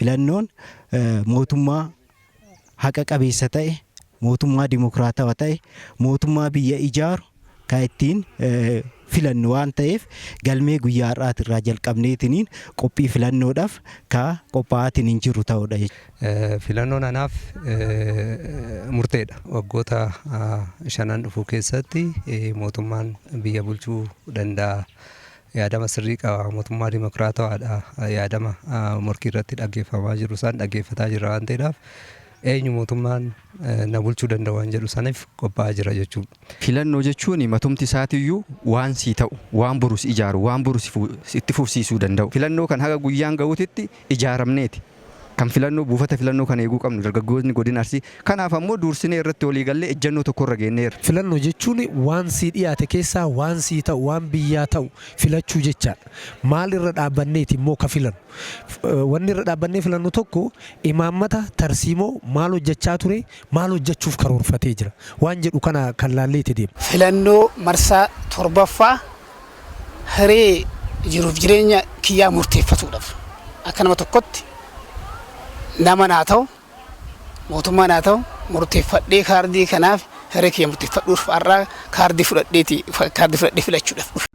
Filannoon mootummaa haqa qabeessa ta'e, mootummaa dimokiraatawaa ta'e, mootummaa biyya ijaaru kan ittiin filannu waan ta'eef, galmee guyyaa har'aatirraa jalqabneetiniin qophii filannoodhaaf ka qophaa'aatiin hin jiru ta'udha. Filannoon anaaf murteedha. Waggoota shanan dhufuu keessatti mootummaan biyya bulchuu danda'a. Yaadama sirrii qaba. Mootummaa dimokiraatawaadha. Yaadama morkii irratti dhaggeeffamaa jiru isaan dhaggeeffataa jira waan ta'eedhaaf, eenyu mootummaan na bulchuu danda'u waan jedhu saniif qophaa'aa jira jechuudha. Filannoo jechuun matumti isaatiyyuu waan sii ta'u, waan boru si ijaaru, waan boru itti fufsiisuu danda'u. Filannoo kan haga guyyaan ga'uutitti ijaaramneeti. Kan filannoo buufata filannoo kan eeguu qabnu dargaggoonni godina Arsii. Kanaaf ammoo duursinee irratti walii gallee ejjennoo tokkorra geenneerra. Filannoo jechuun waan sii dhiyaate keessaa waan sii ta'u, waan biyyaa ta'u filachuu jechaadha. Maal irra dhaabbanneeti immoo ka filannu? Wanni irra dhaabbannee filannu tokko imaammata, tarsiimoo, maal hojjechaa ture, maal hojjechuuf karoorfatee jira waan jedhu kana kan laalleeti deema. Filannoo marsaa torbaffaa hiree jiruuf jireenya kiyyaa murteeffatuudhaaf, akka nama tokkotti nama naa ta'u, mootummaa naa ta'u murteeffadhee, kaardii kanaaf hiree kiyya murteeffadhuuf har'aa kaardii fudhadheeti, kaardii fudhadhee filachuudhaaf dhufe.